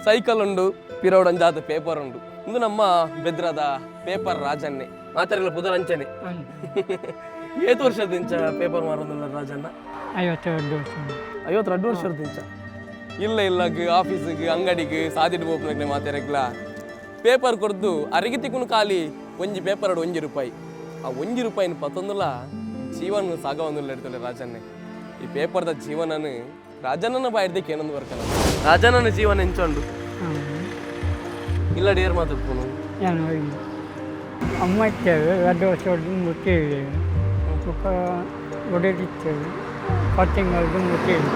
Cycle ಉಂಡು, ಪಿರೌಡಂಜಾದ paper ಉಂಡು. ಇಂದು ನಮ್ಮ ಬೆದ್ರದ ಪೇಪರ್ ರಾಜನ್ನೇ ಮಾತಾಡಲ ಪುದರಂಚನೆ. ಏತ್ ವರ್ಷದ ಇಂಚ ಪೇಪರ್ ಮಾರೊಂದುಲ್ಲ ರಾಜಣ್ಣ? 52 ವರ್ಷ. 52 ವರ್ಷದ ಇಂಚ. ಇಲ್ಲ ಇಲ್ಲಗ್, ಆಫೀಸಿಗೆ, ಅಂಗಡಿಗೆ ಸಾದಿಡ್ ಪೋಪುನಕ್ಲೆ ಮಾತೆರೆಗ್ಲ ಪೇಪರ್ ಕೊರ್ದು ಅರಿಗೆ ತಿಕ್ಕುನು ಖಾಲಿ ಒಂಜಿ ಪೇಪರ್ 1 ರೂಪಾಯಿ. ಆ 1 ರೂಪಾಯಿನ ಪತ್ತೊಂದುಲ ಜೀವನ ಸಾಗವೊಂದುಲ್ಲ ಇರ್ತದೆ ರಾಜನ್ನೇ. ಈ ಪೇಪರ್ದ ಜೀವನನ ರಾಜಣ್ಣನ ಬಾಯಿರ್ದೆ ಕೇನೊಂದು ಬರ್ಕನ. ರಾಜಣ್ಣನ ಜೀವನ ಎಂಚುಂಡು? ಇಲ್ಲ ಡೇರ್ ಮಾತಾಡ್ಪುನು. ನಾನು ಅಮ್ಮ ಇತ್ತೇವೆ, 2 ವರ್ಷ ದುಂಬು ತೀರಿ. ಬೊಕ್ಕ ಒಡೆದಿತ್ತೇವೆ, 10 ತಿಂಗಳು ದುಂಬು ತೀರಿ.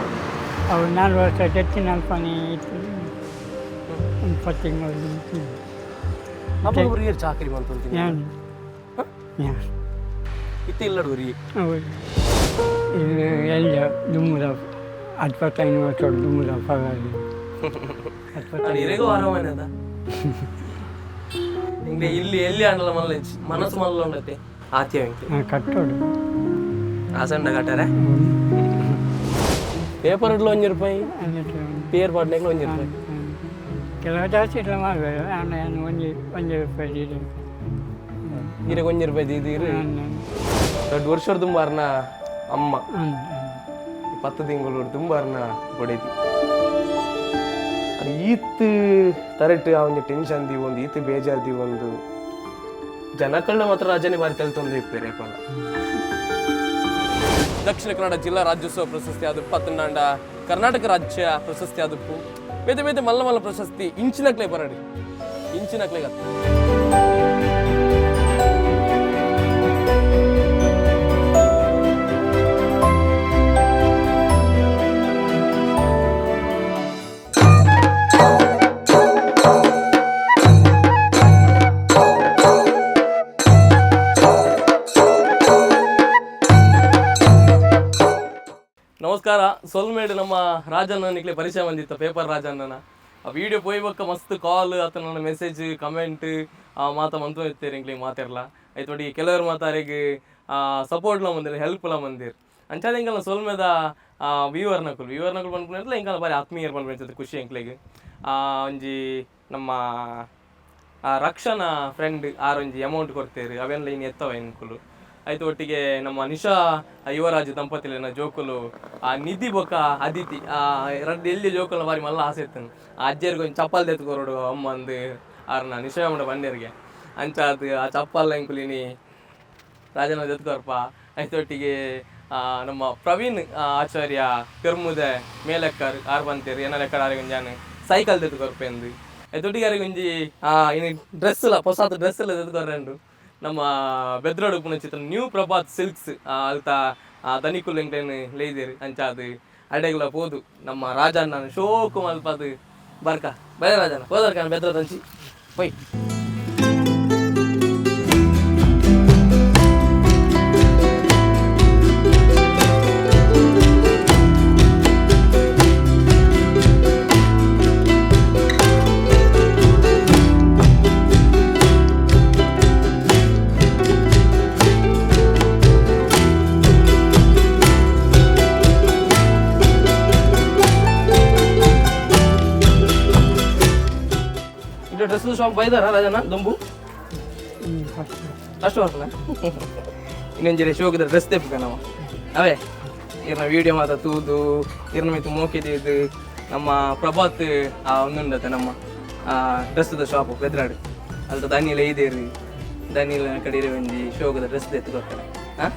ಅವು 4 ವರ್ಷ ಹೆಚ್ಚಿನ ಅಲ್ಪನೆ ಇತ್ತು, ಒಂದು 10 ತಿಂಗಳು ದುಂಬು ತೀರಿ. ಅಪ್ಪ ಏರ್ ಚಾಕರಿ ಮಂತೊಂತೀನಿ? ನಾನು ನಾನು. ಇತ್ತೆ ಇಲ್ಲಡುವರಿ? ಹೌದು, ಇದು ಎಲ್ಲ ದುಂಬುದ 25 ವರ್ಷ ದುಂಬುದ ಪರವಾಗಿ. ಇರೆಗೂ ಆರಾಮದ ಹಿಂಗೆ ಇಲ್ಲಿ ಎಲ್ಲಿ ಆಂಡಲ ಮಲ್ಲ ಮನಸ್ಸು ಮಲ್ಲ ಉಂಡತೆ ಆತ್ಯ ಇಂಕೆ. ಕಟ್ಟೋಡು. ಆಸಂಡ ಕಟ್ಟಾರೆ. ಪೇಪರ್ ಇಡ್ಲ 1 ರೂಪಾಯಿ, ಪೇರ್ ಪಾಡ್ನೆಗ್ಲ 1 ರೂಪಾಯಿ. ಕೆಲವು ಜಾಸ್ತಿ ಇಲ್ಲ ಮಾಡಬೇಡ, ನಾನು ಒಂಜಿ ಒಂಜಿ ರೂಪಾಯಿ ಇದು. ಇರೆಗೆ 1 ರೂಪಾಯಿ ದೀದಿರು. 2 ವರ್ಷದ ತುಂಬಾರ್ನ ಅಮ್ಮ, 10 ತಿಂಗಳು ತುಂಬಾರ್ನ ಬಡೇದಿ. ಅದು ಈತ್ ತರಟ್ ಆ ಒಂಜಿ ಟೆನ್ಷನ್ the ಒಂದು ಈತ್ ಬೇಜಾರ್ the ಒಂದು ಜನಕಳ್ಳ ಮಾತ್ರ ರಾಜನೇ ಬಾರಿ ತೆಲ್ತೊಂದು ಇಪ್ಪೇರೆ ಪಲ್ಲ. ದಕ್ಷಿಣ ಕನ್ನಡ ಜಿಲ್ಲಾ ರಾಜ್ಯೋತ್ಸವ ಪ್ರಶಸ್ತಿ ಆದಪ್ಪು, ಪತ್ತನಾಂಡ ಕರ್ನಾಟಕ ರಾಜ್ಯ ಪ್ರಶಸ್ತಿ ಆದಪ್ಪು, ಬೇತೆ ಬೇತೆ ಮಲ್ಲ ಮಲ್ಲ ಪ್ರಶಸ್ತಿ ಇಂಚಿನಕ್ಲೆ ಬರಡಿ ಇಂಚಿನಕ್ಲೆ ಗತ್ತ. ನಮಸ್ಕಾರ. ಸೊಲ್ಮೇಡು ನಮ್ಮ ರಾಜಣ್ಣನಿಕ್ಲೆ ಪರಿಚಯ ಬಂದಿತ್ತ ಪೇಪರ್ ರಾಜಣ್ಣನ. ಆ ವಿಡಿಯೋ ಪೋಯ್ಬಕ್ಕ ಮಸ್ತ್ ಕಾಲ್ ಅತ್ತ ನನ್ನ ಮೆಸೇಜ್, ಕಮೆಂಟ್ ಮಾತ ಮಂತು ಇತ್ತೇರಿ ಇಂಕ್ಲೆ ಮಾತಿರ್ಲ ಆಯ್ತು. ಒಟ್ಟಿಗೆ ಕೆಲವರು ಮಾತಾರಿಗೆ ಸಪೋರ್ಟ್ಲ ಬಂದಿರ, ಹೆಲ್ಪ್ಲ ಬಂದಿರ್. ಅಂಚಾದ ಇಂಕಲ್ನ ಸೊಲ್ಮೆದ ವ್ಯೂವರ್ ನಕುಲು, ವ್ಯೂವರ್ ನಕುಲು ಪನ್ಪುನ ಇಂಕಲ್ನ ಬಾರಿ ಆತ್ಮೀಯರ್ ಪನ್ಪುನ ಖುಷಿ ಎಂಕ್ಲೆಗ್. ಒಂಜಿ ನಮ್ಮ ರಕ್ಷಣಾ ಫ್ರೆಂಡ್ ಆರೊಂಜಿ ಅಮೌಂಟ್ ಕೊಡ್ತೇರು, ಅವೆಲ್ಲ ಇನ್ನು ಎತ್ತವ ಎಂಕುಲು ಆಯ್ತು. ಒಟ್ಟಿಗೆ ನಮ್ಮ ನಿಶಾ ಯುವರಾಜ್ ದಂಪತಿಲಿನ ಜೋಕುಲು ಆ ನಿಧಿ ಬೊಕ ಅದಿತಿ, ಆ ರಡ್ಡ್ ಎಲ್ಲಿ ಜೋಕುಲ ಬಾರಿ ಮಲ್ಲ ಆಸೆ ಇತ್ತು, ಆ ಅಜ್ಜರಿಗೆ ಒಂಜಿ ಚಪ್ಪಲ್ ದೆತ್ಕೊರೊಡು ಅಮ್ಮಂದು ಆರ್ನ ನಿಶಾ ಉಂಡ ಬಂದೇರಿಗೆ. ಅಂಚಾದ್ ಆ ಚಪ್ಪಲ್ ಎಂಕುಲಿನಿ ರಾಜನ ದೆತ್ಕೊರ್ಪ ಆಯ್ತು. ಒಟ್ಟಿಗೆ ನಮ್ಮ ಪ್ರವೀಣ್ ಆಚಾರ್ಯ ಪೆರ್ಮುದೆ ಮೇಲಕ್ಕರ್ ಆರ್ ಬಂತೇರು ಏನ ಲೆಕ್ಕ ಆರಿಗೆ ಒಂಜಾನು ಸೈಕಲ್ ದೆತ್ಕೊರ್ಪೆಂದು. ಆಯ್ತು, ಒಟ್ಟಿಗೆ ಆರಿಗೆ ಒಂಜಿ ಇನ್ನು ಡ್ರೆಸ್ ಎಲ್ಲ ಹೊಸಾದ ಡ್ರೆಸ್ ಎಲ್ಲ ದೆತ್ಕೊರ್ರೆಂಡು. ನಮ್ಮ ಬೆದ್ರಡು ಉಪ್ಪುನ ಚಿತ್ರ ನ್ಯೂ ಪ್ರಭಾತ್ ಸಿಲ್ಕ್ಸ್ ಅಲ್ತ ದನಿಕುಲು ಎಂಕ್ಲೆನ್ ಲೇದೇರು. ಅಂಚಾದ್ ಅಡೆಗ್ಲ ಪೋದು ನಮ್ಮ ರಾಜಣ್ಣ ಶೋಕು ಮಲ್ಪದು ಬರ್ಕ ಬಯ. ರಾಜಣ್ಣ ಹೋದರ್ಕ ಬೆದ್ರ ತಂಚಿ ಪೊಯ್. ಇದು ಡ್ರೆಸ್ ಶಾಪ್ ಬೈದಾರ ರಾಜಣ್ಣ ದುಂಬು? ಫಸ್ಟ್. ಅಷ್ಟು ಬರ್ಪುನ ಇನ್ನೊಂಜಿ ಶೋಕದ ಡ್ರೆಸ್ ತೆಪ್ಪುಗ ನಾವು. ಅವೇ ಇರ್ನ ವೀಡಿಯೋ ಮಾತ ತೂದು ಇರ್ನ ಮಿತ್ತು ಮೋಕೆ ತೀದು ನಮ್ಮ ಪ್ರಭಾತ್ ಆ ಒಂದುಂಡತೆ ನಮ್ಮ ಡ್ರೆಸ್ದ ಶಾಪ್ ಬೆದ್ರಾಡು. ಅಲ್ತ ದನಿಲ ಐದೇರು ದನಿಲ ಕಡೆ ಒಂಜಿ ಶೋಕದ ಡ್ರೆಸ್ ಎತ್ತು ಕೊಡ್ತಾರೆ. ಹಾಂ,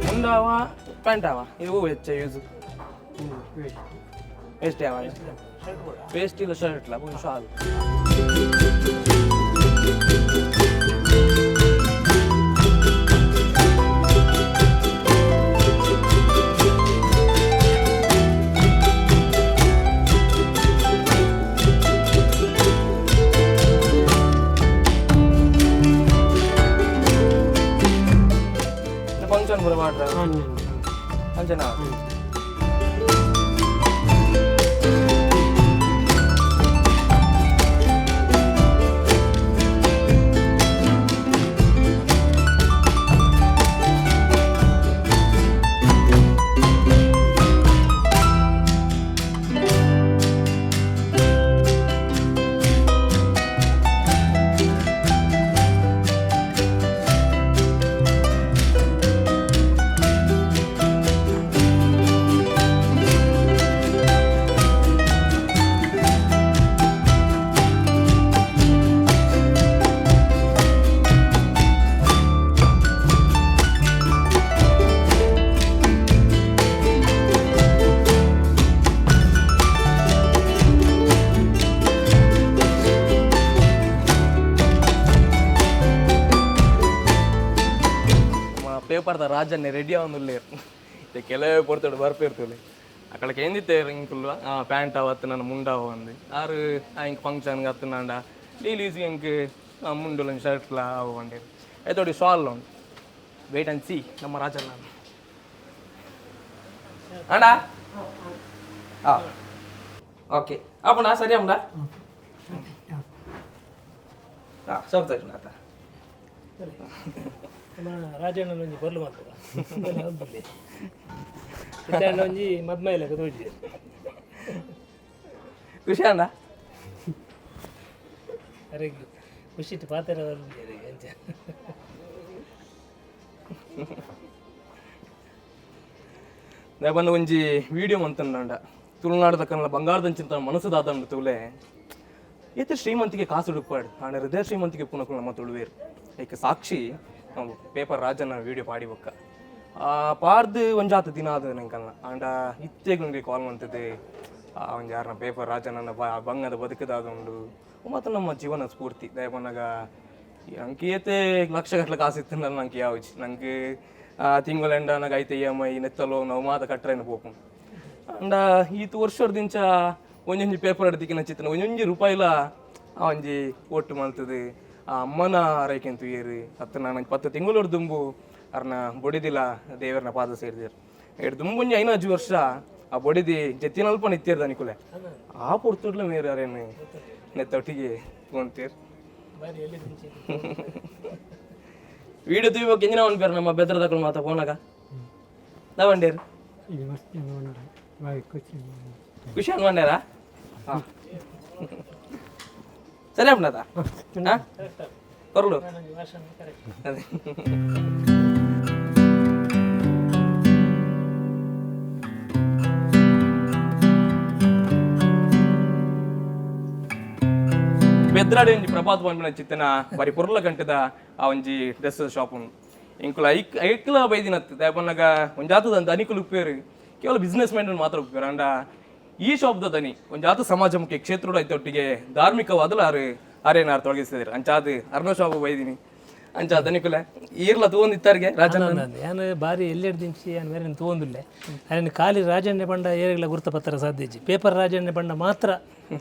ಮುಂದಾವ ಪ್ಯಾಂಟ್ ಅವ ಇವು ಹೆಚ್ಚ ಯೂಸ್ ವೇಸ್ಟ್ ಯಾವ ವೇಸ್ಟ್ ಇಲ್ಲ, ಶರ್ಟ್ ಇಲ್ಲ, ಒಂದು ಶಾಲ್. ಫಂಕ್ಷನ್ ಪೂರ ಮಾಡ್ರ ಅಂಚನಾ? ಪೇಪರ್ದ ರಾಜನ್ನೇ ರೆಡಿ ಆವೊಂದುಲ್ಲೇರು. ಇತ್ತೆ ಕೆಲವೇ ಪೊರ್ತುಡು ಬರ್ಪಿರ್ತುಲೆ. ಅಕಳ ಕೇಂದಿತ್ತೆ ಇಂಕುಲು ಪ್ಯಾಂಟ್ ಅವತ್ತು ನನ್ನ ಮುಂಡಾವ ಅಂದು ಆರು ಇಂಕ್ ಫಂಕ್ಷನ್ಗೆ ಅತ್ತನಾಂಡ ಡೈಲಿ ಯೂಸ್ ಇಂಕ್ ಮುಂಡುಲ ಶರ್ಟ್ಲ ಅವು ಬಂಡೇರು. ಐತೋಡಿ ಶಾಲ್ ಉಂಡು. Wait and C ನಮ್ಮ ರಾಜಣ್ಣ ಅಣ್ಣ. ಹಾಂ, ಓಕೆ ಅಪ್ಪಣ ಸರಿ ಅಮ್ಮಡ. ಹಾಂ, ಸರಿ ಆತ. ನಮ್ಮ ರಾಜಣ್ಣ ಒಂಜಿ ಪೊರ್ಲು ಮಾತ್ರ ಒಂಜಿ ಮದ್ಮೈಲ ತೋಜಿ. ಖುಷಿ ಅಣ್ಣ. ಅರೆಗ್ ಖುಷಿಟ್ ಪಾತ್ರ ಅರೆಗ್ ಅಂಚ. ಬಂದು ಒಂಜಿ ವಿಡಿಯೋ ಮಂತಂಡ ತುಳುನಾಡು ತಕ್ಕನಲ್ಲ ಬಂಗಾರದಂಚಿಂತ ಮನಸ್ಸು ದಾದಂಡು ತುಲೆ. ಏತ ಶ್ರೀಮಂತಿಗೆ ಕಾಸು ಹುಡುಕ್ಪಾಡು ಆಂಡ ಹೃದಯ ಶ್ರೀಮಂತಿಗೆ ಪುನಃ ನಮ್ಮ ತುಳುವೇರು. ಐಕ್ ಸಾಕ್ಷಿ ನಾವು ಪೇಪರ್ ರಾಜನ ವಿಡಿಯೋ ಪಾಡಿ ಬೊಕ್ಕ ಪಾರ್ದು ಒಂಜಾತ ದಿನ ಆದ ನಂಕಲ್ನ. ಆಂಡ ಇತ್ತೆಗ್ ಕಾಲ್ ಮಂತದೆ ಒಂಜಿ ಯಾರನ ಪೇಪರ್ ರಾಜನ ಬಂಗದ ಬದುಕದಾದ ಉಂಡು ಮತ್ತು ನಮ್ಮ ಜೀವನ ಸ್ಫೂರ್ತಿ. ದಯಪನ್ನಗ ಅಂಕ ಏತೆ ಲಕ್ಷ ಗಟ್ಟಲೆ ಕಾಸು ಇತ್ತು ನಂಗೆ ಯಾವ್ಜಿ ನಂಗೆ ತಿಂಗಳ ಎಂಡನಾಗ ಐತೆ ಇಎಮ್ಐ ನೆತ್ತಲೋ ನಾವು ಮಾತ ಕಟ್ಟರೇನು ಪೋಪು. ಅಂಡ ಈತ್ ವರ್ಷದಿಂಚ ಒಂಜೊಂಜಿ ಪೇಪರ್ ಅಡ್ದಿಕ್ಕಿನ ಚಿತ್ರನ ಒಂಜೊಂಜಿ ರೂಪಾಯಿಲ ಆ ಒಂಜಿ ಓಟು ಮಲ್ತದೆ. ಆ ಅಮ್ಮನ ಆರೈಕೆಂತು ಏರು ಅತ್ತ ನಾನು 10 ತಿಂಗಳೊಡ್ ದುಂಬು ಅರ್ನ ಬೊಡಿದಿಲ ದೇವರನ ಪಾದ ಸೇರಿದಿರು. ಎಡ್ ದುಂಬು ಒಂಜಿ ಐನಾಜು ವರ್ಷ ಆ ಬೊಡಿದಿ ಜತ್ತಿನಲ್ಪ ನಿತ್ಯರ್ದ ನಿಕುಲೆ ಆ ಪೊರ್ತುಡ್ಲ ಮೇರು ಅರೇನು ನೆತ್ತೊಟ್ಟಿಗೆ ತಗೊಂತೀರ್. ಬಾರಿ ಎಲ್ಲಿ ದಿಂಚಿ. ವಿಡಿಯೋ ತೂಯ್ಬೇಕು ಎಂಜಿನ ಒಂದು ನಮ್ಮ ಬೆದ್ರದಕ್ಕಳು ಮಾತಾ ಫೋನಾಗ ನಾವಂಡೇರು. ಇದು ಮಸ್ತ್ ಉಂಡು, ಬಾರಿ ಖುಷಿ. ಖುಷಿ ಅನ್ಕೊಂಡಾರ. ಹಾಂ, ಸರಿ ಅಪ್ಪನದ. ಹಾಂ, ಕೊರಲು. ಭಾಷಣ ಕರೆಕ್ಟ್. ಅದೇ ಬೆದ್ರಾಡಿ ಒಂಜಿ ಪ್ರಭಾತ್ ಪನ್ಪಿನ ಚಿತ್ತನ ಬಾರಿ ಪೊರ್ಲ ಗಂಟೆದ ಆ ಒಂಜಿ ಡ್ರೆಸ್ ಶಾಪ್ ಉಂಡು. ಎಂಕುಲ ಐಕ್ ಐಕ್ಲ ಬೈದಿನತ್ತು ದಾಯಪನ್ನಗ ಒಂಜಾತದ ದನಿಕುಲು ಉಪ್ಪೇರು ಕೇವಲ ಬಿಸ್ನೆಸ್ ಮ್ಯಾನ್ ಮಾತ್ರ ಉಪ್ಪೇರು. ಅಂಡ ಈ ಶಾಪ್ದ ದನಿ ಒಂಜಾತ ಸಮಾಜಮುಖಿ ಕ್ಷೇತ್ರೋಡು ಐತೊಟ್ಟಿಗೆ ಧಾರ್ಮಿಕವಾದಲ ಆರು ಆರೇನಾರು ತೊಡಗಿಸ್ತಿದ್ರು. ಅಂಚಾದ ಅರ್ನ ಶಾಪ್ ಬೈದಿನಿ. ಅಂಚ ದನಿಕುಲೆ ಈರ್ಲ ತೂವೊಂದಿತ್ತಾರಿಗೆ ರಾಜನ. ಯಾನ್ ಬಾರಿ ಎಲ್ಲೆಡ್ ದಿಂಚಿ ಯಾನ್ ಬೇರೆ ತೂವೊಂದುಲ್ಲೆ. ಅರೆನ್ ಖಾಲಿ ರಾಜಣ್ಣೆ ಪಂಡ ಏರೆಗ್ಲ ಗುರ್ತ ಪತ್ರ ಸಾಧ್ಯ ಇಜ್ಜಿ. ಪೇಪರ್ ರಾಜಣ್ಣೆ ಪಂಡ ಮಾತ್ರ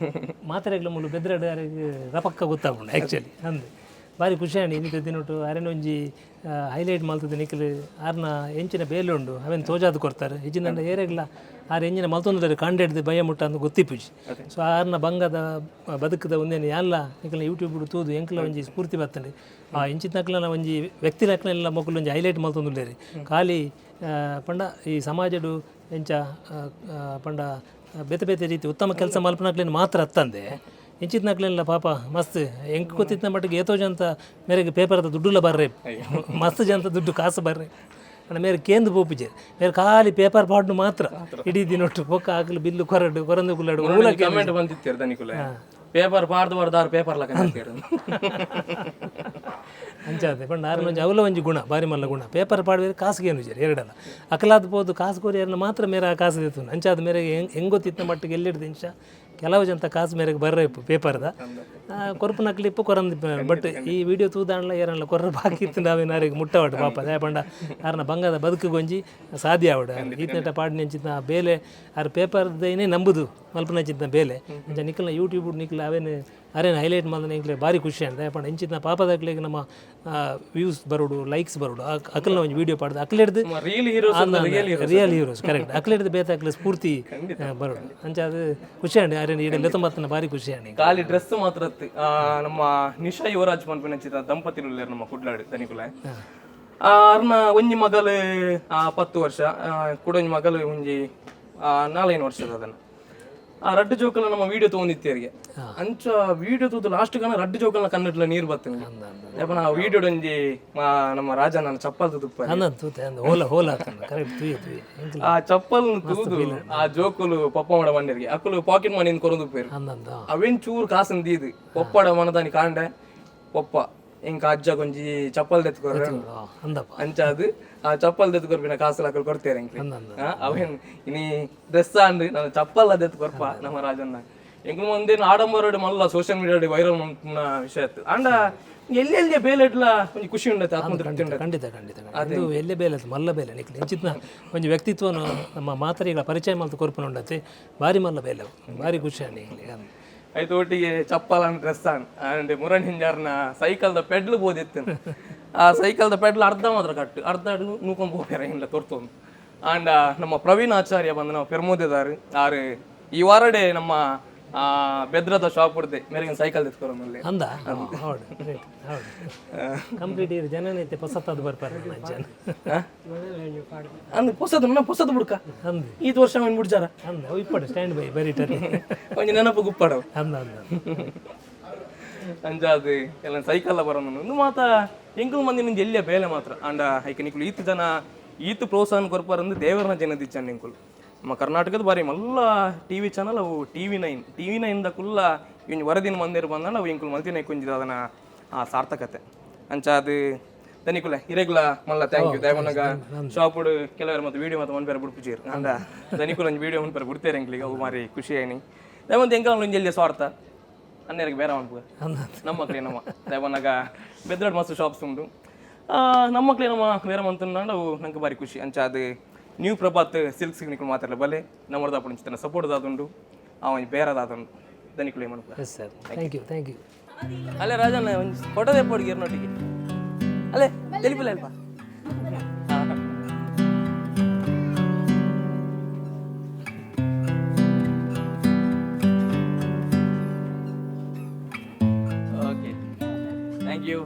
ಮಾತ್ರೆಗ್ಲ ಮೂಲು ಬೆದ್ರಡ್ ಅರೆಗ್ ರಪಕ್ಕ ಗೊತ್ತಾಪುಂಡು ಆ್ಯಕ್ಚುಲಿ. ಅಂದ್ ಬಾರಿ ಖುಷಿ ಆಂಡ್ ಇನ್ನಿತ ದಿನೊಟು ಅರೆನ ಒಂಜಿ ಹೈಲೈಟ್ ಮಲ್ತದ ನಿಕ್ಲು. ಆರ್ನ ಎಂಚಿನ ಬೇಲೆ ಉಂಡು ಅವೆನ್ ತೋಜಾದ್ ಕೊರ್ತಾರೆ. ಇಜ್ಜಿಂದಂಡ ಏರೆಗ್ಲ ಆರ್ ಎಂಜಿನ ಮಲ್ತೊಂದುಲ್ಲೆರ್ ಕಾಂಡೆಡ್ದು ಬಯ್ಯ ಮುಟ್ಟ ಅಂದ್ ಗೊತ್ತಿಪ್ಪುಜಿ. ಸೊ ಆರ್ನ ಬಂಗದ ಬದುಕುದ ಒಂದೇನು ಯಾನ್ಲ ನಿಕಲ್ನ ಯೂಟ್ಯೂಬ್ ತೂದು ಎಂಕ್ಲ ಒಂಜಿ ಸ್ಫೂರ್ತಿ ಬತ್ತಂಡು. ಆ ಇಂಚಿನಕ್ಲೆನ ಒಂಜಿ ವ್ಯಕ್ತಿನಕ್ಲೆಲ್ಲ ಮೊಕುಲು ಒಂಜಿ ಹೈಲೈಟ್ ಮಲ್ತೊಂದುಲ್ಲೆರ್. ಖಾಲಿ ಪಂಡ ಈ ಸಮಾಜಡು ಎಂಚ ಪಂಡ ಬೇತೆ ಬೇತೆ ರೀತಿ ಉತ್ತಮ ಕೆಲಸ ಮಲ್ಪನಕ್ಲೆನ್ ಮಾತ್ರ ಅತ್ತಂದೆ ಇಂಚಿತ್ನಕ್ಲೆಲ್ಲ ಪಾಪ ಮಸ್ತ್ ಎಂಕ್ ಗೊತ್ತಿತ್ತಿನ ಮಟ್ಟಿಗೆ ಏತೋ ಜಂತ ಮೇರೆಗೆ ಪೇಪರ್ದ ದುಡ್ಡುಲ ಬರ್ರೆ, ಮಸ್ತ್ ಜಂತ ದುಡ್ಡು ಕಾಸು ಬರ್ರೆ. ಅಂಡ ಮೇರೆ ಕೇಂದ್ರ ಪೋಪುಜೆರ್. ಮೇರೆ ಖಾಲಿ ಪೇಪರ್ ಪಾಡ್ನು ಮಾತ್ರ ಇಡೀ ದಿನೊಟ್ಟು. ಬೊಕ್ಕ ಆಕಲು ಬಿಲ್ಲು ಕೊರಡು ಕೊರಂದು ಕುಲ್ಲಡು ಮೂಲ. ಕಮೆಂಟ್ ಬಂದಿತ್ತೇರು ದನಿಕುಲೆ ಪೇಪರ್ ಪಾಡ್ದು ಪಾಡ್ದು ಪೇಪರ್ ಲಕ್ಕ. ಅಂಚಾದೆ ಪಂಡ ಆರ್ನ ಒಂಜಿ ಅವಲ ಒಂಜಿ ಗುಣ ಬಾರಿ ಮಲ್ಲ ಗುಣ. ಪೇಪರ್ ಪಾಡ್ವೇರು ಕಾಸುಗೆ ಏನು ಎರಡಲ್ಲ ಅಕಲಾದ ಪೋದು ಕಾಸು ಕೊರಿಯರ್ನ ಮಾತ್ರ ಮೇರೆ ಆ ಕಾಸು ದೇತು. ಅಂಚಾದ ಮೇರೆಗೆ ಹೆಂಗ್ ಹೆಂಗ್ ಗೊತ್ತಿತ್ತ ಮಟ್ಟಿಗೆ ಎಲ್ಲಿಡ್ದು ಇಂಚ ಕೆಲವು ಜಂತ ಕಾಸು ಮೇರೆಗೆ ಬರ್ರೆ ಇಪ್ಪು ಪೇಪರ್ದ ಕೊರ್ಪುನ ಕ್ಲಿಪ್ಪು ಕೊರಂದು. ಬಟ್ ಈ ವಿಡಿಯೋ ತೂದಾಂಡ್ಲ ಏರನ್ಲ ಕೊರ್ರ ಬಾಕಿ ಇತ್ತು ನಾವೇನಾರಿಗೆ ಮುಟ್ಟವಾಡು ಪಾಪ. ದಾಯ ಪಂಡ ಆರ್ನ ಬಂಗದ ಬದುಕುಗೊಂಜಿ ಸಾಧ್ಯ ಆವಡು ಈತನೆಟ ಪಾಡಿನ ಬೇಲೆ ಆರ್ ಪೇಪರ್ದೈನೇ ನಂಬುದು ಮಲ್ಪನಂಚಿನ ಬೇಲೆ. ಅಂಚ ನಿಕಲ್ನ ಯೂಟ್ಯೂಬ್ ನಿಕ್ಲ ಅವೇನು ಅರೇನು ಹೈಲೈಟ್ ಮಲ್ದ ನಿಕ್ಲೆ ಭಾರಿ ಖುಷಿ ಅಂತ. ಪಂಡ ಇಂಚಿನ ಪಾಪದಾಕ್ಲೆಗ್ ನಮ್ಮ ವ್ಯೂಸ್ ಬರೋಡು, ಲೈಕ್ಸ್ ಬರೋಡು. ಅಕಲ್ನ ಒಂಜಿ ವಿಡಿಯೋ ಪಾಡ್ದು ಅಕ್ಲೆಡ್ದು real heroes. Real heroes, correct. ಅಕ್ಲೆಡ್ದು ಬೇತೆ ಅಕ್ಲೆ ಸ್ಫೂರ್ತಿ ಬರೋಡು. ಅಂಚ ಅದು ಖುಷಿ ಅಂడి ಅರೇನು ಈಡ ಲೆತ್ತೊಂಬತ್ತನ ಭಾರಿ ಖುಷಿ ಅಂడి. ಖಾಲಿ ಡ್ರೆಸ್ ಮಾತ್ರ ಅತ್ತು. ನಮ್ಮ ನಿಶಾ ಯುವರಾಜ್ ಪನ್ಪಿನ ಚಿತ್ರ ದಂಪತಿಲು ನಮ್ಮ ಕುಡ್ಲಾಡು ದನಿಕುಲೆ. ಅರ್ನ ಒಂಜಿ ಮಗಲು 10 ವರ್ಷ, ಕುಡ ಒಂಜಿ ಮಗಲು ಒಂಜಿ 4-5 ವರ್ಷದ ಅದನ್ನ. ಆ ರಡ್ಡು ಜೋಕಲ್ನ ನಮ್ಮ ವಿಡಿಯೋ ತಗೊಂಡಿತ್ತೇರಿಗೆ. ಅಂಚ ವಿಡಿಯೋ ತೂದು ಲಾಸ್ಟ್ ಕಣ ರಡ್ಡು ಜೋಕಲ್ನ ಕನ್ನಡಲ ನೀರು ಬರ್ತದೆ. ಯಾಪನ ಆ ವಿಡಿಯೋ ಒಂಜಿ ನಮ್ಮ ರಾಜ ನನ್ನ ಚಪ್ಪಲ್ ತುಪ್ಪ. ಅಂದ ತೂತೆ ಅಂದ ಹೋಲ ಹೋಲ ಕರೆಕ್ಟ್ ತೂಯೆ ತೂಯೆ ಎಂಕ್ಲ. ಆ ಚಪ್ಪಲ್ ತೂದು ಆ ಜೋಕುಲು ಪಪ್ಪ ಮಾಡ ಬಂದಿರಿಗೆ ಅಕ್ಕಲು ಪಾಕೆಟ್ ಮನಿ ಕೊರೊಂದು ಪೇರು. ಅಂದಂದ. ಅವೇನ್ ಚೂರು ಕಾಸನ್ ದೀದು ಪೊಪ್ಪಡ ಮನದಾನಿ ಕಾಂಡೆ ಪೊಪ್ಪ ಇಂಕ ಅಜ್ಜ ಕೊಂಜಿ ಚಪ್ಪಲ್ ದೆತ್ಕೊರ. ಅಂದಪ್ಪ. ಅಂಚಾದು ಆ ಚಪ್ಪಲ್ ದೆತ್ಕೊರ್ಪಿನ ಕಾಸು ಅಕ್ಕಲು ಕೊಡ್ತೇರೆ ಎಂಕ್ಲೆ. ಅವೇನ್ ಇನಿ ಡ್ರೆಸ್ ಆಂಡ್ ನನ್ನ ಚಪ್ಪಲ್ ದೆತ್ ಕೊರ್ಪ ನಮ್ಮ ರಾಜನ್ನ. ಎಂಕ್ಲು ಒಂದೇನು ಆಡಂಬರ ಮಲ್ಲ social media viral ಮಲ್ಪುನ ವಿಷಯ ಇತ್ತು. ಅಂಡ ಎಲ್ಲೆಲ್ಲಿ ಬೇಲೆಡ್ಲ ಒಂಜಿ ಖುಷಿ ಉಂಡತೆ, ಆತ್ಮತೃಪ್ತಿ ಉಂಡತೆ. ಖಂಡಿತ ಖಂಡಿತ ಖಂಡಿತ. ಅದು ಎಲ್ಲೆ ಬೇಲೆ ಅದು ಮಲ್ಲ ಬೇಲೆ ನಿಕ್ಲೆ ಇಂಚಿತ್ನ ಒಂಜಿ ವ್ಯಕ್ತಿತ್ವನು ನಮ್ಮ ಮಾತರಿಗಳ ಪರಿಚಯ ಮಲ್ತು ಕೊರ್ಪುನ ಉಂಡತೆ ಬಾರಿ ಮಲ್ಲ ಬೇಲೆ ಅವು. ಬಾರಿ ಖುಷಿ ಅಂడి ಎಂಕ್ಲೆಗ್ ಅಂದ್. ಐತ ಒಟ್ಟಿಗೆ ಚಪ್ಪಲನ್ ಡ್ರೆಸ್ ಆನ್ ಅಂಡ್ ಮುರಣ್ ಹಿಂಜಾರ್ನ ಸೈಕಲ್ದ ಪೆಡ್ಲ್ ಬೋದಿತ್ತು. ಆ ಸೈಕಲ್ದ ಪೆಡ್ಲ್ ಅರ್ಧ ಮಾತ್ರ ಕಟ್ಟು ಅರ್ಧ ನೂಕೊಂಡ್ ಪೋಪೆರ ಇಲ್ಲ ತೊರ್ತೊಂದು. ಆಂಡ ನಮ್ಮ ಪ್ರವೀಣ್ ಆಚಾರ್ಯ ಬಂದು ನಾವು ಪೆರ್ಮೋದೆದಾರು ಆರು ಈ ವಾರಡೆ ನಮ್ಮ ಬೆದ್ರದ ಶಾಪ್ ಉಡ್ದೆ ಮೇರೆಗೆ ಸೈಕಲ್ ತೆತ್ಕೊರಮಲ್ಲಿ. ಅಂದ ಹೌದು, ರೈಟ್, ಹೌದು. ಕಂಪ್ಲೀಟ್ ಇರು ಜನನೈತೆ ಪೊಸತ್ತದು ಬರ್ಪಾರೆ ಜನ. ಅಂದ್ ಪೊಸದು ನನ್ನ ಪೊಸದು ಬುಡ್ಕ. ಅಂದು. ಈ ವರ್ಷ ಅವನ್ ಬಿಡ್ಜಾರ. ಅಂದ ಅವು ಇಪ್ಪಡು ಸ್ಟ್ಯಾಂಡ್ ಬೈ ಬರೀಟರಿ. ಒಂಜಿ ನೆನಪು ಗುಪ್ಪಡವು. ಅಂದ ಅಂದ. ಅಂಜಾದ್ ಎಲ್ಲ ಸೈಕಲ್ ಬರೋನು ಒಂದು ಮಾತ ಎಂಕುಲು ಮಂದಿ ನಿಂಜ ಎಲ್ಲಿಯ ಬೇಲೆ ಮಾತ್ರ. ಅಂಡ ಐಕೆ ನಿಕುಲು ಈತ್ ಜನ ಈತ್ ಪ್ರೋತ್ಸಾಹನ ಕೊರ್ಪಾರಂದು ದೇವರನ ಜನ ದಿಚ್ಚನ್. ನಿಂಕುಲು ನಮ್ಮ ಕರ್ನಾಟಕದ ಬಾರಿ ಮಲ್ಲ ಟಿವಿ ಚಾನಲ್ ಅವು ಟಿವಿ9. ಟಿವಿ9 the ಕುಲ್ಲ ಇಂಜ್ ವರದಿನ ಮಂದಿರ ಬಂದಾಂಡ ಅವು ಎಂಕುಲು ಮಲ್ತಿನ ಕುಂಜಿದ ಅದನ್ನ ಆ ಸಾರ್ಥಕತೆ. ಅಂಚ ಅದು ದನಿಕುಲೆ ಇರೆಗ್ಲ ಮಲ್ಲ thank you. ದಯಮನಗ ಶಾಪುಡು ಕೆಲವರು ಮತ್ತು ವೀಡಿಯೋ ಮತ್ತು ಮನ್ಪೇರ ಬುಡ್ಪುಜೀರ್. ಅಂಡ ದನಿಕುಲು ಒಂಜಿ ವೀಡಿಯೋ ಮನ್ಪೇರ ಬಿಡ್ತೇರೆ ಎಂಕ್ಲಿಗೆ, ಅವು ಮಾರಿ ಖುಷಿ ಆಯ್ನಿ. ದಯಮಂತ ಎಂಕಲ್ ಒಂಜಿ ಎಲ್ಲಿಯ ಸ್ವಾರ್ಥ ಅನ್ನೆರಿಗೆ ಬೇರೆ ಮನ್ಪುಗ. ಅಂದ. ನಮ್ಮ ಮಕ್ಳೇ ನಮ್ಮ ದಯಮನಗ ಬೆದ್ರಡ್ ಮಸ್ತ್ ಶಾಪ್ಸ್ ಉಂಡು. ನಮ್ಮ ಮಕ್ಳೇ ನಮ್ಮ ಬೇರೆ ಮಂತಂಡ ಅವು ನಂಗೆ ಭಾರಿ ಖುಷಿ. ಅಂಚ ಅದು ನ್ಯೂ ಪ್ರಭಾತ್ ಸಿಲ್ಕ್ಸ್ ನಿಕುಲು ಮಾತಾಡಲ ಬಲೆ ನಮ್ಮರ್ದ ಅಪ್ಪು ಸಪೋರ್ಟ್ ದಾದುಂಡು, ಆ ಒಂಜಿ ಬೇರೆ ದಾದುಂಡು. ದನಿಕುಲು ಮನ್ಪುಗ. Yes sir, thank you, thank you. ಅಲ್ಲೇ ರಾಜಣ್ಣ ಒಂದು ಫೋಟೋ ತೆಪ್ಪೋಡಿಗೆ ಇರ್ನೊಟ್ಟಿಗೆ ಅಲ್ಲೇ ತೆಲಿಪಿಲ್ಲ ಅಲ್ಪ. Okay, thank you.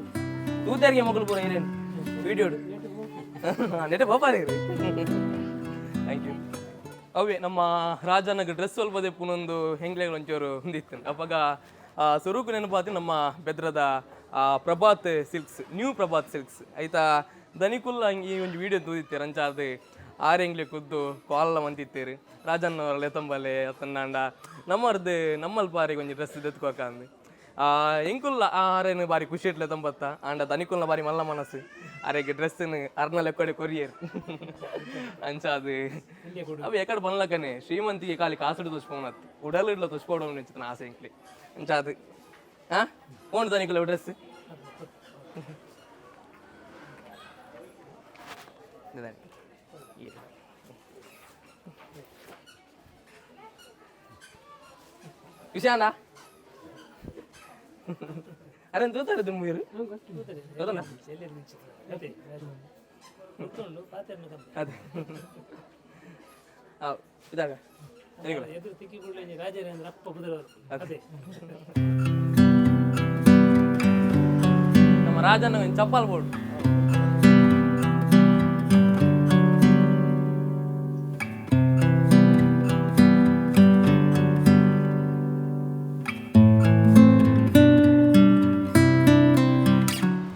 ತೂತಾರಿಗೆ ಮಕ್ಕಳು ಪೂರ ಏನೇನು ವಿಡಿಯೋ ನೆಟ್ಟೆ ಬೋಪಾರಿ. Thank you. ಅವೇ ನಮ್ಮ ರಾಜನಗ ಡ್ರೆಸ್ ಸ್ವಲ್ಪ ದೆಪ್ಪುನೊಂದು ಹೆಂಗ್ಲೆಗಳು ಒಂಚೂರು ಹೊಂದಿತ್ತು. ಅವಾಗ ಸುರುಕು ನೆನಪಾತಿ ನಮ್ಮ ಬೆದ್ರದ Prabhat silks, new Prabhat silks ಆಯ್ತಾ. ದನಿಕುಲ್ಲ ಈ ಒಂದು ವಿಡಿಯೋ ತೂದಿತ್ತೇರು. ಅಂಚಾದ ಆರು ಎಂಗ್ಲೆ ಕುದ್ದು ಕಾಲ್ ಮಂತಿತ್ತೇರು ರಾಜಣ್ಣವರ ಲೆತಂಬಲೆ ಅತ್ತನ್ನಾಂಡ ನಮ್ಮರ್ದು ನಮ್ಮಲ್ ಪಾರಿಗೆ ಒಂಜಿ ಡ್ರೆಸ್ ದೆತ್ಕೋಕ ಅಂದು. ಎಂಕುಲ್ಲ ಆರೇನು ಬಾರಿ ಖುಷಿ ಇಟ್ಲೆ ತಂಬತ್ತ. ಆಂಡ ದನಿಕುಲ್ನ ಬಾರಿ ಮಲ್ಲ ಮನಸ್ಸು, ಅರೆಗೆ ಡ್ರೆಸ್ ಅರ್ನ ಲೆಕ್ಕಡೆ ಕೊರಿಯರ್. ಅಂಚ ಅದು ಅವು ಎಕಡೆ ಬನ್ಲಕನೆ ಶ್ರೀಮಂತಿಗೆ ಖಾಲಿ ಕಾಸುಡು ತೋಚ್ಕೋನತ್ ಉಡಲ್ ಇಡ್ಲ ತೋಚ್ಕೊಡೋ ನೆಚ್ಚಿನ ಆಸೆ ಎಂಕ್ಲಿ. ಅಂಚ ಅದು ಹಾ ಫೋನ್ ದನಿಕುಲ್ಲ ಡ್ರೆಸ್ ವಿಷಾನ. ಅರೆ ತೂತಾರೆ ದುಮ್ಮೀರು ಗೊತ್ತಲ್ಲ. ಅದೇ ಹೌದು ಇದಾಗ. ಎದುರು ತಿಕ್ಕಿ ಕೂಡಲೇ ರಾಜರೇ ಅಂದ್ರೆ ಅಪ್ಪ ಬುಧವಾರ ಅದೇ. ನಮ್ಮ ರಾಜನ ಒಂದು ಚಪ್ಪಾಲ್ ಬೋರ್ಡ್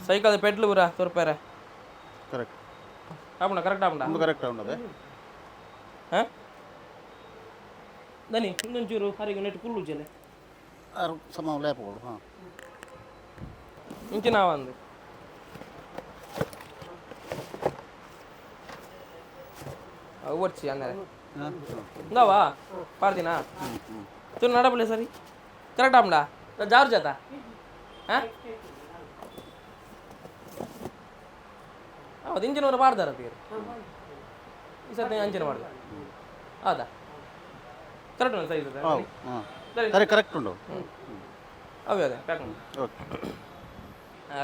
ಸೈಕಲ್ ಪೆಟ್ಲು ಪೂರ ತೋರ್ಪಾರೆ. ಕರೆಕ್ಟ್. ಆಪುಂಡ, ಕರೆಕ್ಟ್ ಆಪುಂಡ? ಒಂದು ಕರೆಕ್ಟ್ ಉಂಡದೆ. ಹಾಂ ದನಿ ಇನ್ನೊಂಚೂರು ಹರಿಗೆ ನೆಟ್ ಕುಲ್ಲು ಜಲೆ. ಆರು ಸಮ ಲೇಪಗಳು ಹಾಂ. ಇಂಚಿನ ಒಂದು ಅವು ಅಂದರೆ ಇಂದಾವಾ ಪಾಡ್ದಿನಾ ತುಳು ನಡಪಲೆ ಸರಿ ಕರೆಕ್ಟ್ ಆಪುಂಡ ಜಾರು ಜಾತ ಹಾಂ ಹೌದು ಇಂಜಿನವರು ಪಾಡ್ದಾರ ತೀರು ಈ ಸರ್ತಿ ಅಂಚಿನ ಮಾಡ್ದ ಹೌದಾ? ಕರೆಕ್ಟ್ ಉಂಟು ಸೈಜ್. ಹೌದು ಹಾಂ ಸರಿ ಕರೆಕ್ಟ್ ಉಂಟು. ಅವೇ ಅದೇ ಪ್ಯಾಕ್ ಮಾಡಿ. ಓಕೆ.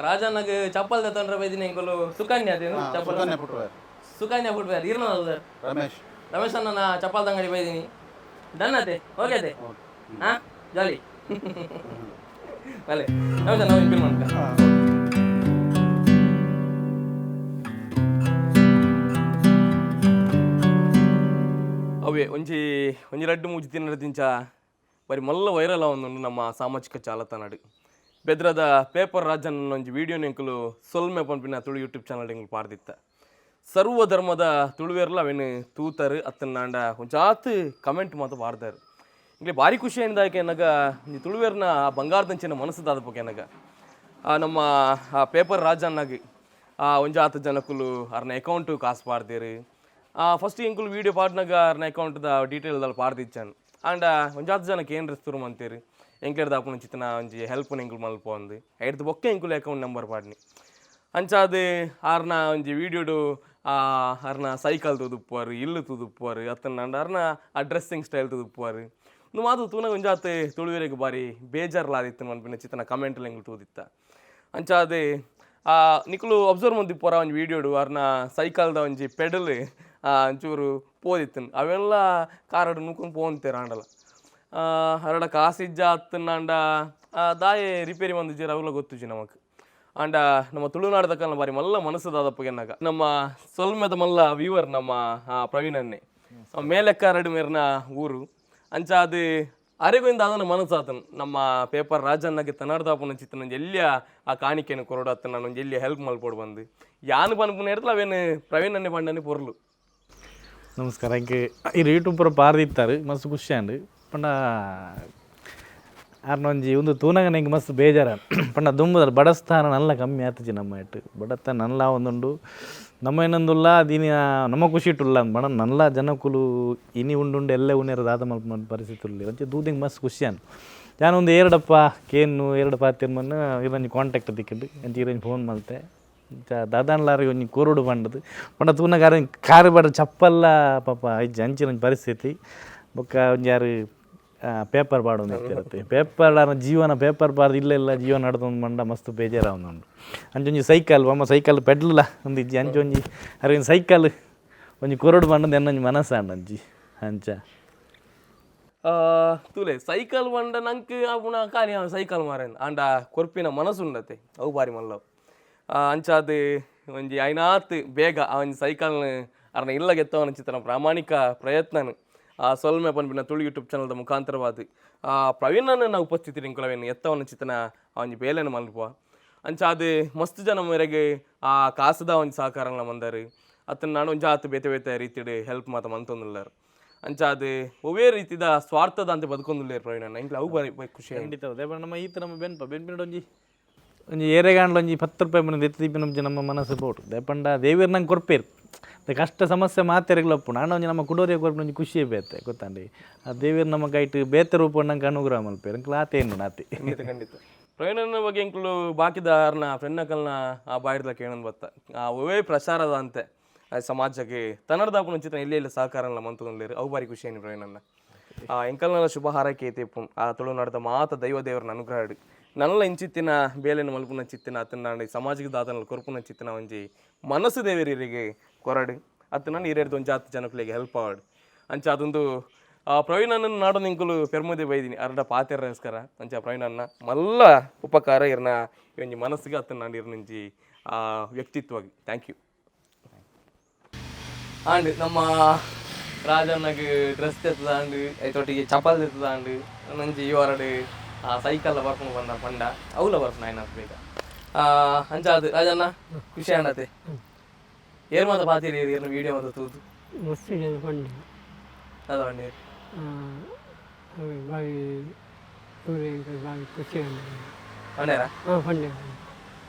ರಾಜಣ್ಣಗೆ ಚಪ್ಪಲ್ ತಂದ್ರೆ ಬೈದಿನಿ ಎಂಕುಲು ಸುಕನ್ಯಾ ಅದೇನು ಚಪ್ಪಲ್. ಸುಕನ್ಯಾ ಫುಟ್ವೇರ್. ಸುಕನ್ಯಾ ಫುಟ್ವೇರ್ ಇರ್ನ ಸರ್. ರಮೇಶ್. ರಮೇಶ್ ಅಣ್ಣನ ಚಪ್ಪಲ್ದ ಅಂಗಡಿ ಬೈದಿನಿ. ಡನ್ ಅದೇ, ಓಕೆ ಅದೇ. ಹಾ ಜಾಲಿ ಅಲ್ಲೇ ರಮೇಶ್ ಅಣ್ಣ ಬಿಲ್ ಮಾಡ್ಕ. ಹಾಂ. ಅವೇ ಒಂಜಿ ಒಂಜಿ ರಡ್ಡು ಮೂಜಿ ತಿನ್ನಡ ದಿಂಚ ಬರಿ ಮಲ್ಲ ವೈರಲ್ ಆವೊಂದುಂಡು ನಮ್ಮ ಸಾಮಾಜಿಕ ಜಾಲತಾಣಡ್. ಬೆದ್ರದ ಪೇಪರ್ ರಾಜನ್ ಒಂಜಿ ವೀಡಿಯೋ ಎಂಕುಲು ಸೊಲ್ಮೆ ಪನ್ಪಿನ ತುಳು ಯೂಟ್ಯೂಬ್ ಚಾನಲ್ ಎಂಕುಲು ಪಾಡ್ದಿತ್ತ. ಸರ್ವ ಧರ್ಮದ ತುಳುವೆರ್ಲ ಅವೆನ್ ತೂತರು ಅತ್ತನ್ನಾಂಡ ಒಂಜಾತ್ ಕಮೆಂಟ್ ಮಾತ ಪಾಡ್ದಾರ್. ಇಂಗ್ಲೆ ಭಾರಿ ಖುಷಿ ಆಯ್ದಾಕೆ ಎನ್ನಗ ಒಂಜಿ ತುಳುವೆರ್ನ ಆ ಬಂಗಾರದಂಚಿನ ಮನಸ್ಸು ದಾದಪೊಕ ಎನ್ನಗ ಆ ನಮ್ಮ ಆ ಪೇಪರ್ ರಾಜಣ್ಣಗ್ ಆ ಒಂಜಾತ್ ಜನಕುಲು ಅರ್ನ ಅಕೌಂಟು ಕಾಸು ಪಾಡ್ದೇರು. ಫಸ್ಟ್ ಎಂಕುಲು ವೀಡಿಯೋ ಪಾಡ್ನಾಗ ಅರ್ನ ಅಕೌಂಟ್ದ ಡೀಟೇಲ್ ದಾಲ ಪಾಡ್ದಿಚ್ಚಾನ್. ಆಂಡ ಒಂಜಾತ್ ಜನಕ್ಕೆ ಏನು ತುರು ಮಂತೇರು ಎಂಕ್ಲೆಡ್ದ್ ಆಪುನ ಚಿತ್ತನ ಒಂಜಿ ಹೆಲ್ಪ್ ಎಂಕುಲು ಮಲ್ಪೊಂದು ಐಡ್ದ್ ಬೊಕ್ಕ ಎಂಕುಲು ಅಕೌಂಟ್ ನಂಬರ್ ಪಾಡ್ನಿ. ಅಂಚಾದ್ ಆರ್ನ ಒಂಜಿ ವೀಡಿಯೋಡು ಆರ್ನ ಸೈಕಲ್ ತೂದುಪ್ಪುವರ್, ಇಲ್ಲು ತೂದುಪ್ಪುವರ್, ಅತ್ತಂಡ ಆರ್ನ ಆ ಡ್ರೆಸ್ಸಿಂಗ್ ಸ್ಟೈಲ್ ತೂದುಪ್ಪುವರ್. ಉಂದು ಮಾತ ತೂನಗ ಒಂಜಾತ್ ತುಳುವೆರೆಗ್ ಬಾರಿ ಬೇಜಾರ್ಲಾದಿತ್ತು ಮನ್ಪಿನ ಚಿತ್ತನ ಕಮೆಂಟ್ ಎಂಕುಲು ತೂದಿತ್ತ. ಅಂಚಾದ್ ನಿಕುಲು ಅಬ್ಸರ್ವ್ ಮಂದಿಪ್ಪುವರ, ಒಂಜಿ ವೀಡಿಯೋಡು ಆರ್ನ ಸೈಕಲ್ದ ಒಂಜಿ ಪೆಡಲ್ ಒಂಚೂರು ಪೋದಿತ್ತುಂಡು. ಅವೆಲ್ಲ ಕಾರಡ್ ನೂಕೊಂದು ಪೋವೊಂದಿತ್ತೆರ್. ಆಂಡಲ ಅರಡ ಕಾಸಿಜ್ಜ ಅತ್ತಂಡ ದಾಯೆ ರಿಪೇರಿ ಮಂದಿಜ್ಜೆರ್ ಅವುಲ ಗೊತ್ತುಜಿ ನಮಕ್. ಆಂಡ ನಮ್ಮ ತುಳುನಾಡದ ಬಾರಿ ಮಲ್ಲ ಮನಸ್ಸು ದಾದಪ್ಪಗೆನ್ನಾಗ ನಮ್ಮ ಸೊಲ್ಮೆದ ಮಲ್ಲ ವ್ಯೂವರ್ ನಮ್ಮ ಪ್ರವೀಣನ್ನೇ ಮೇಲೆಕ್ಕಾರಡು ಮೇರ್ನ ಊರು. ಅಂಚಾದ್ ಅರೆಗೊಂದು ಅದನ್ನ ಮನಸ್ಸಾತನು ನಮ್ಮ ಪೇಪರ್ ರಾಜಣ್ಣಗೆ ತನರ್ದಾಪುನ ಚಿತ್ತನ ಎಲ್ಲಿಯ ಆ ಕಾಣಿಕೆಯನ್ನು ಕೊರಡು ಅತ್ತ ನಾನು ಒಂಜಿ ಎಲ್ಲಿಯ ಹೆಲ್ಪ್ ಮಲ್ಪೊಡು ಬಂದು ಯಾನು ಪನ್ಪುನ ಇರ್ತಲ್ಲ ಅವೇನು ಪ್ರವೀಣನ್ನೇ ಪಂಡನೆ ಪೊರ್ಲು. ನಮಸ್ಕಾರ. ಇಂಕ್ ಇರು ಯೂಟ್ಯೂಬ್ ಪೂರ ಪಾರ್ದಿತ್ತಾರೆ, ಮಸ್ತ್ ಖುಷಿ ಆಂಡ್. ಪಂಡ ಆರ್ನ ಒಂಜಿ ಉಂದು ತೂನಗ ಎಂಕ್ ಮಸ್ತ್ ಬೇಜಾರ. ಪಂಡ ದುಂಬುದ ಬಡಸ್ಥಾನ ನಲ್ಲ ಕಮ್ಮಿ ಆತುಜಿ. ನಮ್ಮ ಇಟ್ಟು ಬಡತ ನಲ್ಲ ಒಂದುಂಡು. ನಮ್ಮ ಏನೊಂದುಲ್ಲ ದಿನ ನಮ್ಮ ಖುಷಿ ಇಟ್ಟುಲ್ಲ. ಬಡ ನಲ್ಲ ಜನಕುಲು ಇನಿ ಉಂಡುಂಡು ಎಲ್ಲೆ ಉನೇರ ದಾದ ಮಲ್ಪುನ ಪರಿಸ್ಥಿತಿ ಉಲ್ಲೆ. ಒಂಚಿ ದೂದಿಂಗ್ ಮಸ್ತ್ ಖುಷಿ ಆಂಡ್. ಯಾನ್ ಒಂದು ಏರಡಪ್ಪ ಕೇನ್ನು ಎರಡು ಪಾತಿರ್ಮನ್ನು ಇರೊಂಜಿ ಕಾಂಟ್ಯಾಕ್ಟ್ ತಿಕ್ಕಿಂಡು. ಅಂಚ ಇರೊಂಜಿ ಫೋನ್ ಮಲ್ತೆ. ಅಂಚ ದಾದಾನ್ಲಾರಿ ಒಂಜಿ ಕೊರೊಡು ಪಂಡದು. ಪಂಡ ತೂನಗ ಅರೆ ಕಾರು ಬಡ ಚಪ್ಪಲ್ಲ ಪಾಪ ಇಜ್ಜಿ, ಅಂಚಿನ ಒಂಜಿ ಪರಿಸ್ಥಿತಿ. ಬೊಕ್ಕ ಒಂಜಿ ಯಾರು ಪೇಪರ್ ಪಾಡೊಂದು ಇತ್ತಿರತ್ತೆ. ಪೇಪರ್ ಜೀವನ ಪೇಪರ್ ಪಾಡ್ದು ಇಲ್ಲ ಇಲ್ಲ ಜೀವನ ನಡ್ದೊಂದು ಮಂಡ ಮಸ್ತ್ ಬೇಜಾರಾವೊಂದುಂಡು. ಅಂಚ ಒಂಜಿ ಸೈಕಲ್ ಒಮ್ಮ ಸೈಕಲ್ ಪೆಡ್ಲುಲ ಒಂದು ಇಜ್ಜಿ. ಅಂಚ ಒಂಜಿ ಅರೆ ಒಂಜಿ ಸೈಕಲ್ ಒಂಜಿ ಕೊರೊಡು ಪಂಡದು ಎನ್ನೊಂಜಿ ಮನಸ್ಸಾಂಡ್ ಅಂಚಿ ಅಂಚ. ತೂಲೆ, ಸೈಕಲ್ ಪಂಡ ನಂಕ್ ಆಪುನ ಖಾಲಿ ಸೈಕಲ್ ಮಾರೇನ್. ಆಂಡ ಕೊರ್ಪಿನ ಮನಸ್ಸುಂಡತೆ, ಅವು ಬಾರಿ ಮಲ್ಲವು. ಅಂಚಾದ್ ಒಂಜಿ ಐನಾತ್ ಬೇಗ ಆ ಒಂಜಿ ಸೈಕಲ್ನ ಅರ್ನ ಇಲ್ಲ ಗೆತ್ತವನ ಚಿತ್ರನ ಪ್ರಾಮಾಣಿಕ ಪ್ರಯತ್ನನು ಆ ಸೊಲ್ಮೆ ಪನ್ಪಿನ ತುಳು ಯೂಟ್ಯೂಬ್ ಚಾನಲ್ದ ಮುಖಾಂತರವಾದ ಆ ಪ್ರವೀಣನ ಉಪಸ್ಥಿತಿ ಎಂಕುಲವೇನು ಎತ್ತವನ ಚಿತ್ತನ ಆ ಒಂಜಿ ಬೇಲೆನ ಮಲ್ಪುವ. ಅಂಚಾದ್ ಮಸ್ತ್ ಜನ ಮೇರೆಗೆ ಆ ಕಾಸುದ ಒಂಜಿ ಸಹಕಾರನ ಮಂದಾರು ಅತ್ತನ ನಾನು ಒಂಜಿ ಆತ್ ಬೇತೆ ಬೇತೆ ರೀತಿಡ್ ಹೆಲ್ಪ್ ಮಾತ ಮಂತೊಂದುಲ್ಲಾರ್. ಅಂಚಾದ್ ಒವ್ವೇ ರೀತಿದ ಸ್ವಾರ್ಥದ ಅಂತ ಬದುಕೊಂದುಲ್ಲೇರ್ ಪ್ರವೀಣಣ್ಣ. ಎಂಕ್ಲ ಅವು ಬಾರಿ ಬಾರಿ ಖುಷಿ ಆಯ್ತು. ಖಂಡಿತ ಹೌದು. ನಮ್ಮ ಈತ ನಮ್ಮ ಬೆನ್ಪ ಬೆನ್ಪಿನಡ್ ಒಂಜಿ ಒಂಜಿ ಏರೆಗಾಂಡ್ಲ ಒಂಜಿ 10 ರೂಪಾಯಿ ಬಂದು ಎತ್ತಿ ದೀಪಿನ ನಮ್ಮ ಮನಸ್ಸು ಬೋಟು. ದೇಪಂಡ ದೇವೆರ್ ನಂಗೆ ಕೊರ್ಪೇರು. ಕಷ್ಟ ಸಮಸ್ಯೆ ಮಾತೆರೆಗ್ಲ ಉಪ್ಪುಂಡು. ಆಂಡ ಒಂಜಿ ನಮ್ಮ ಕುಡೋರಿಯ ಕೊರ್ಪಿನ ಒಂಜಿ ಖುಷಿಯೇ ಬೇತೆ ಗೊತ್ತಾಂಡಿ. ಆ ದೇವೆರ್ ನಮ್ಮ ಕೈಟ್ ಬೇತೆ ರೂಪ ನಂಗೆ ಅನುಗ್ರಹ ಮಲ್ಪೇರು. ಅಂಕ್ಲ ಆತೆ ಏನು ಆತೆ. ಖಂಡಿತ ಖಂಡಿತ. ಪ್ರವೀಣನ ಬಗ್ಗೆ ಎಂಕುಲು ಬಾಕಿದ ಅರ್ನ ಫ್ರೆಂಡ್ನಕಲ್ನ ಆ ಬಾಯಿಡ್ದ ಕೇಳೋದು ಬತ್ತ. ಆ ಒವೇ ಪ್ರಚಾರದ ಅಂತೆ ಆ ಸಮಾಜಕ್ಕೆ ತನ್ನರ್ದಾಪುನ ಚಿತ್ರ ಎಲ್ಲಿ ಎಲ್ಲಿ ಸಹಕಾರ ಮಂತೊಂದುಲ್ಲೇರು. ಅವು ಬಾರಿ ಖುಷಿ ಆಯ್ತು ಪ್ರವೀಣನ್ನ. ಆ ಎಂಕಲ್ನೆಲ್ಲ ಶುಭ ಹಾರೈಕೆ ಐತೆ. ಆ ತುಳುನಾಡದ ಮಾತ ದೈವ ದೇವರನ್ನ ಅನುಗ್ರಹ ನಲ್ಲ ಇಂಚಿತ್ತಿನ ಬೇಲೆನ ಮಲ್ಪುನ ಚಿತ್ತಿನ ಅತ್ತನ ಸಮಾಜಕ್ಕೆ ದಾದನ ಕೊರ್ಪುನ ಚಿತ್ತಿನ ಒಂಜಿ ಮನಸ್ಸು ದೇವರಿಗೆ ಕೊರಡು ಅತ್ತನ ನೀರೇರ್ದು ಒಂಜಿ ಜಾತಿ ಜನಕುಲೆಗೆ ಹೆಲ್ಪ್ ಆವಡ್. ಅಂಚ ಅದೊಂದು ಪ್ರವೀಣನ ನಾಡು ನಿಂಕುಲು ಪೆರ್ಮುದೆ ಬೈದಿನಿ ಅರ್ಡ ಪಾತೆರಸ್ಕರ. ಅಂಚ ಪ್ರವೀಣನ್ನ ಮಲ್ಲ ಉಪಕಾರ ಇರ್ನ ಈ ಒಂಜಿ ಮನಸ್ಸಿಗೆ ಅತ್ತನ ಇರ್ನಂಜಿ ಆ ವ್ಯಕ್ತಿತ್ವವಾಗಿ. Thank you. And ನಮ್ಮ ರಾಜಣ್ಣಗ್ ಡ್ರೆಸ್ ತೆತ್ತದಾಂಡ್, ಐತೊಟ್ಟಿಗೆ ಚಪ್ಪಲ್ ತೆತ್ತದಾಂಡ್. ನಂಜಿ ಈ ವಾರಡ್ ಆ ಸೈಕಲ್ ಬರ್ಪುನ ಬಂದ ಪಂಡ ಅವುಲ ಬರ್ಪುನ ಆಯ್ನಾತ್ ಬೇಗ. ಅಂಚ ಅದು ರಾಜಣ್ಣ ಖುಷಿ ಆಂಡತೆ. ಏರ್ ಮಾತ ಪಾತಿರಿ ಏರ್ನ ವೀಡಿಯೋ ಮಾತ ತೂದು? ಮಸ್ತ್ ಜನ ಪಂಡೆ. ಅದ ಪಂಡೇರು? ಅವು ಬಾರಿ ತೂರೆ ಬಾರಿ ಖುಷಿ ಆಂಡ್. ಪಂಡೇರಾ? ಹಾಂ, ಪಂಡೆ.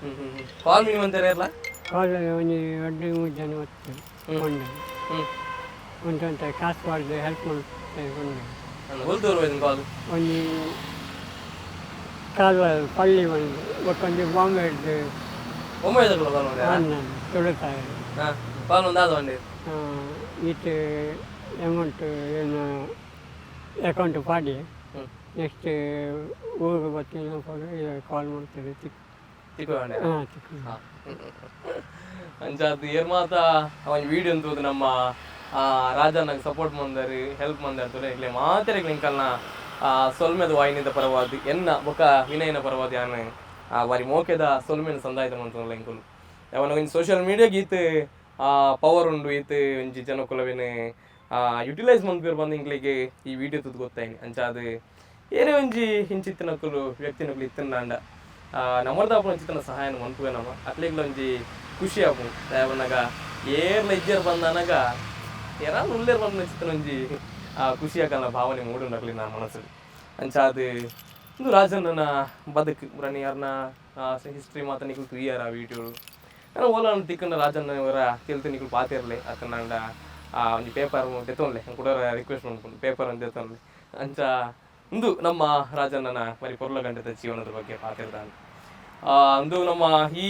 ಹ್ಮ್ ಹ್ಮ್ ಹ್ಮ್ ಕಾಲ್ ಮಿನಿ ಮಂತೇರ ಇರ್ಲ? ಕಾಲ್ ಒಂಜಿ ಎರಡು ಮೂರು ಜನ ಬತ್ತು ಪಂಡೆ. ಉಂಟು ಅಂತ ಕಾಸು ಪಾಡ್ದು ಹೆಲ್ಪ್ ಮಾಡ್ತಾರೆ ಪಂಡೆ. ಒಲ್ತೂರು ಹೋಯ್ತು ಕಾಲ್? ಒಂಜಿ ಕಾಲ್ವ ಪಳ್ಳಿ ಒಂದು ಬೊಕ್ಕೊಂಜಿ ಬಾಂಬೆ ಹಿಡ್ದು. ಒಮ್ಮೆ ಕಾಲ್ ಬಂದೇರಾ? ತುಳುಕಾಯ. ಹಾಂ, ಕಾಲ್ ಒಂದು ಆದ ಪಂಡೇರು? ಈತ್ ಅಮೌಂಟ್ ಏನು ಅಕೌಂಟ್ ಪಾಡಿ. ನೆಕ್ಸ್ಟ್ ಊರಿಗೆ ಬರ್ತೀನಿ, ಕಾಲ್ ಮಾಡ್ತಾರೆ ತಿಕ್. ತಿಕ್ಕು ಪಂಡೇರಾ? ಹಾಂ, ತಿಕ್ಕು. ಅಂಚಾದ್ ಏರ್ ಮಾತ ಒಂಜಿ ವೀಡಿಯೋ ತೂದು ನಮ್ಮ ರಾಜಣ್ಣಗ್ ಸಪೋರ್ಟ್ ಮಂದಾರು, ಹೆಲ್ಪ್ ಮಂದಾರು ತುಲೆ ಇಕ್ಲೆ ಮಾತೆರೆಗ್ಲ ಎಂಕಲ್ನ ಸೊಲ್ಮೆದ ವಾಹಿನಿದ ಪರವಾದ್, ಎನ್ನ ಬೊಕ ವಿನಯನ ಪರವಾದ್ ಯಾನ್ ಬಾರಿ ಮೋಕೆದ ಸೊಲ್ಮೆನ್ ಸಂದಾಯ್ತ ಮಂತೊಂದುಲ್ಲ ಎಂಕುಲು. ಯಾವನ ಒಂಜಿ ಸೋಷಿಯಲ್ ಮೀಡಿಯಾಗ್ ಈತ್ ಪವರ್ ಉಂಡು, ಈತ್ ಒಂಜಿ ಜನಕುಲವೆನ್ ಯುಟಿಲೈಸ್ ಮನ್ಪುವೆರ್ ಪಂದ್ ಎಂಕ್ಲೆಗ್ ಈ ವಿಡಿಯೋ ತೂದು ಗೊತ್ತಾಯಿನಿ. ಅಂಚಾದ್ ಏರೇ ಒಂಜಿ ಇಂಚಿತ್ತಿನಕುಲು ವ್ಯಕ್ತಿನಕುಲು ಇತ್ತಿನಾಂಡ ನಮರ್ದಾಪುನ ಇಂಚಿತ್ತಿನ ಸಹಾಯನ ಮನ್ಪುವೆ ನಮ. ಅಕ್ಲೆಗ್ಲ ಒಂಜಿ ಖುಷಿ ಆಪುಂಡು. ದಾಯೆ ಪನ್ನಗ ಏರ್ಲ ಇಜ್ಜೆರ್ ಪಂದನಗ ಏರಾಂಡ ಉಲ್ಲೆರ್ ಪನ್ಪಿನ ಇಂಚಿತ್ತಿನ ಒಂಜಿ ಖುಷಿ ಆಕಲ್ನ ಭಾವನೆ ಮೂಡುಂಡು ಅಕ್ಲೆನ ಮನಸ್ಸುಡು. ಅಂಚಾದ್ ಉಂದು ರಾಜಣ್ಣನ ಬದುಕು ಪುರಾಣಿ ಅರ್ನ ಹಿಸ್ಟ್ರಿ ಮಾತ ನಿಕುಲು ತೂಯರ ಆ ವೀಡಿಯೋ. ನಾನು ಓಲ ತಿಕ್ಕಂಡ ರಾಜಣ್ಣ ಇವರ ತೆಲ್ತು ನಿಕುಲು ಪಾತೆರ್ಲೆ ಅತ್ತಂಡ ಆ ಒಂಜಿ ಪೇಪರ್ ದೆತ್ತೊನ್ಲೆ, ಕುಡೊರ ರಿಕ್ವೆಸ್ಟ್ ಮನ್ಪುಂಡು, ಪೇಪರ್ ಒಂಜಿ ದೆತ್ತೊನ್ಲೆ. ಅಂಚ ಇಂದು ನಮ್ಮ ರಾಜಣ್ಣನ ಬರಿ ಪೊರ್ಲ ಗಂಟೆದ ಜೀವನದ ಬಗ್ಗೆ ಪಾತೆರ್ದಾನೆ. ಅಂದು ನಮ್ಮ ಈ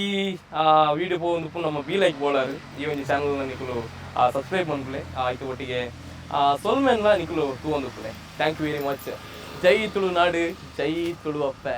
ವಿಡಿಯೋ ಪೋವೊಂದು ನಮ್ಮ ಬಿ ಲೈಕ್ ಬೋಳರ್ ಈ ಒಂಜಿ ಚಾನಲ್ ನಿಕುಲು ಸಬ್ಸ್ಕ್ರೈಬ್ ಮನ್ಪುಲೆ. ಆಯ್ತು, ಒಟ್ಟಿಗೆ ಸೊಲ್ಮೆನ್ಲ ನಿಕುಲು ತೂವೊಂದುಪ್ಪುಲೆ. Thank you very much. Jai Tulunadu, Jai Tulu ಅಪ್ಪೆ.